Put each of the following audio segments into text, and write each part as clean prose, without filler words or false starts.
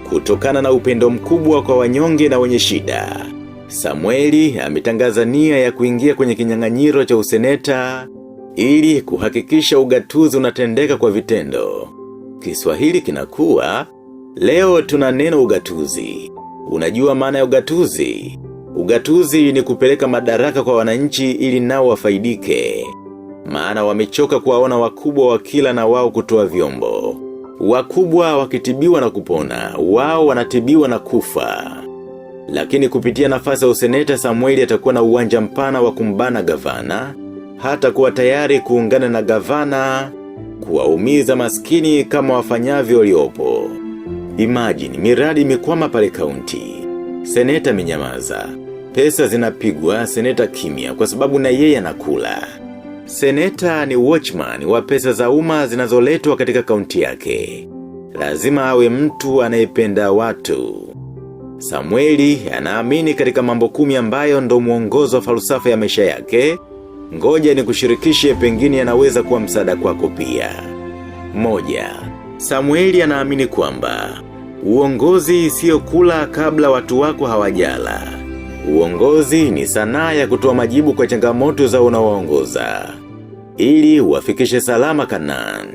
Kutokana na upendo mkubwa kwa wanyonge na wenye shida, Samueli ametangaza nia ya kuingia kwenye kinyang'anyiro cha useneta ili kuhakikisha ugatuzi unatendeka kwa vitendo. Kiswahili kinakuwa, leo tuna neno ugatuzi. Unajua maana ya ugatuzi? Ugatuzi ni kupeleka madaraka kwa wananchi ili nao wafaidike. Maana wamechoka kuwaona wakubwa wakila na wao kutoa vyombo. Wakubwa wakitibiwa na kupona, wao wanatibiwa na kufa. Lakini kupitia nafasi ya useneta Samueli atakuwa na uwanja mpana wa kumbana gavana, hata kuwa tayari kuungana na gavana, kuwaumiza maskini kama wafanyavyo waliopo. Imagine, miradi imekwama pale kaunti. Seneta amenyamaza. Pesa zinapigwa, seneta kimya kwa sababu na yeye anakula. Seneta ni watchman wa pesa za umma zinazoletwa katika kaunti yake. Lazima awe mtu anayependa watu. Samueli anaamini katika mambo 10 ambayo ndo mwongozo wa falsafa ya maisha yake. Ngoja nikushirikishe, pengine yanaweza kuwa msaada kwako pia. 1. Samueli anaamini kwamba uongozi sio kula kabla watu wako hawajala. Uongozi ni sanaa ya kutoa majibu kwa changamoto za unaoongoza ili uwafikishe salama Kanaan.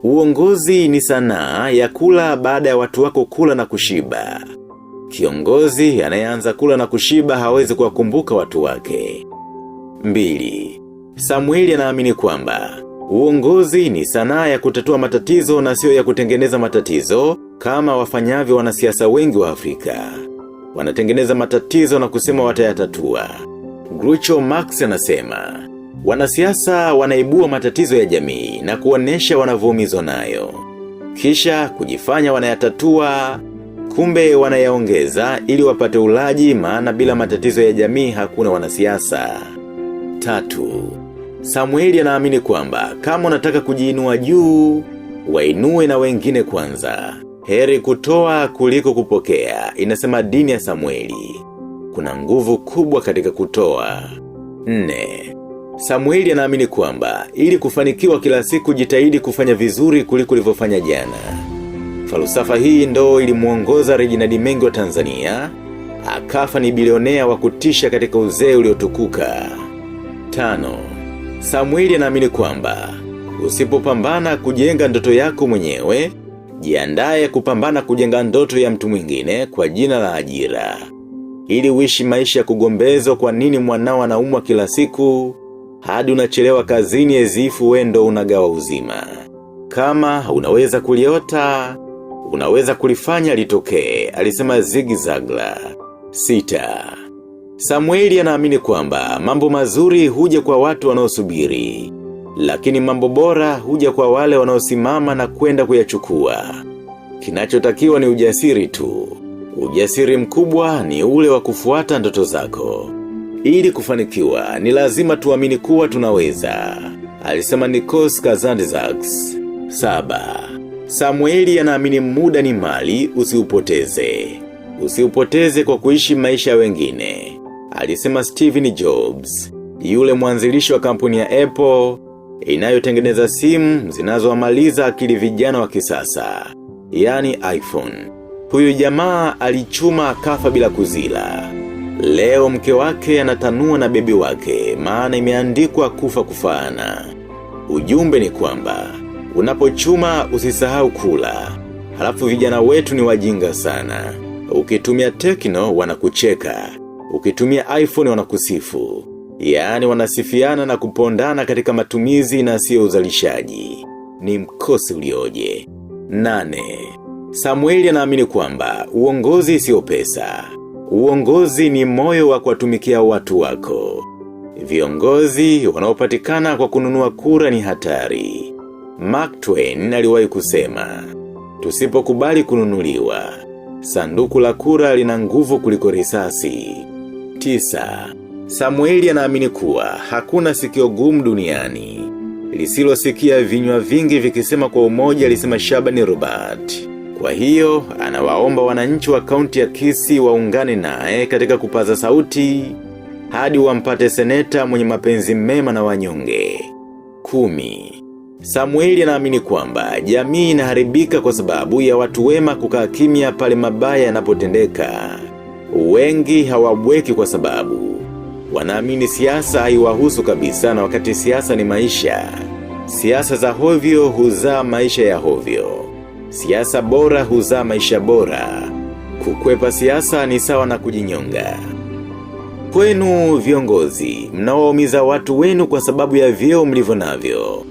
Uongozi ni sanaa ya kula baada ya watu wako kula na kushiba. Kiongozi anayeanza kula na kushiba hawezi kuwakumbuka watu wake. 2. Samueli anaamini kwamba uongozi ni sanaa ya kutatua matatizo na sio ya kutengeneza matatizo kama wafanyavyo wanasiasa wengi wa Afrika. Wanatengeneza matatizo na kusema watayatatua. Groucho Marx anasema, wanasiasa wanaibua matatizo ya jamii na kuonesha wanavyoumizwa nayo. Kisha kujifanya wanayatatua, kumbe wanayaongeza ili wapate ulaji, maana bila matatizo ya jamii hakuna wanasiasa. 3. Samueli anaamini kwamba kama unataka kujiinua juu, wainue na wengine kwanza. Heri kutoa kuliko kupokea, inasema dini ya Samueli. Kuna nguvu kubwa katika kutoa. 4. Samueli anaamini kwamba ili kufanikiwa kila siku jitahidi kufanya vizuri kuliko ulivyofanya jana. Falsafa hii ndo ilimuongoza Reginald Mengi wa Tanzania, akafa ni bilionea wa kutisha katika uzee uliotukuka. 5. Samueli anaamini kwamba usipopambana kujenga ndoto yako mwenyewe, jiandae kupambana kujenga ndoto ya mtu mwingine kwa jina la ajira. Ili uishi maisha ya kugombezwa kwa nini mwanao anaumwa kila siku, hadi unachelewa kazini ezifu wewe ndo unagawa uzima. Kama unaweza kuliota, unaweza kulifanya litokee, alisema Zig Ziglar. 6. Samueli anaamini kwamba mambo mazuri huja kwa watu wanaosubiri, lakini mambo bora huja kwa wale wanaosimama na kwenda kuyachukua. Kinachotakiwa ni ujasiri tu. Ujasiri mkubwa ni ule wa kufuata ndoto zako. Ili kufanikiwa ni lazima tuamini kuwa tunaweza, alisema Nikos Kazantzakis. 7. Samueli anaamini muda ni mali, usiupoteze. Usiupoteze kwa kuishi maisha ya wengine, alisema Steven Jobs, yule mwanzilishi wa kampuni ya Apple inayotengeneza simu zinazowamaliza akili vijana wa kisasa, yani iPhone. Huyu jamaa alichuma akafa bila kuzila. Leo mke wake anatanua na bebi wake, maana imeandikwa kufa kufaana. Ujumbe ni kwamba unapochuma usisahau kula. Halafu vijana wetu ni wajinga sana. Ukitumia Tecno wanakucheka. Ukitumia iPhone wanakusifu. Yaani wanasifiana na kupondana katika matumizi na sio uzalishaji. Ni mkosi ulioje. 8. Samueli anaamini kwamba uongozi sio pesa. Uongozi ni moyo wa kuwatumikia watu wako. Viongozi wanaopatikana kwa kununua kura ni hatari. Mark Twain aliwahi kusema, tusipokubali kununuliwa, sanduku la kura lina nguvu kuliko risasi. 9. Samueli anaamini kuwa hakuna sikio gumu duniani lisilosikia vinywa vingi vikisema kwa umoja, alisema Shabani Robert. Kwa hiyo, anawaomba wananchi wa kaunti ya Kisii waungane naye katika kupaza sauti hadi wampate seneta mwenye mapenzi mema na wanyonge. 10. Samueli anaamini kwamba jamii inaharibika kwa sababu ya watu wema kukaa kimya pale mabaya yanapotendeka. Wengi hawabweki kwa sababu wanaamini siasa haiwahusu kabisa na wakati siasa ni maisha. Siasa za hovyo huzaa maisha ya hovyo. Siasa bora huzaa maisha bora. Kukwepa siasa ni sawa na kujinyonga. Kwenu viongozi, mnaowaumiza watu wenu kwa sababu ya vyeo mlivyo navyo.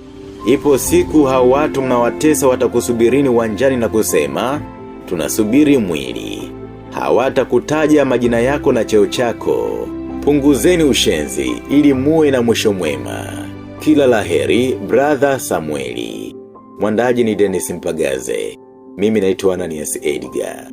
Ipo siku hao watu mnawatesa watakusubirini uwanjani na kusema, tunasubiri mwili. Hawatakutaja majina yako na cheo chako. Punguzeni ushenzi ili muwe na mwisho mwema. Kila laheri, brother Samueli. Mwandaji ni Dennis Mpagaze. Mimi naitwa Ananias Edgar.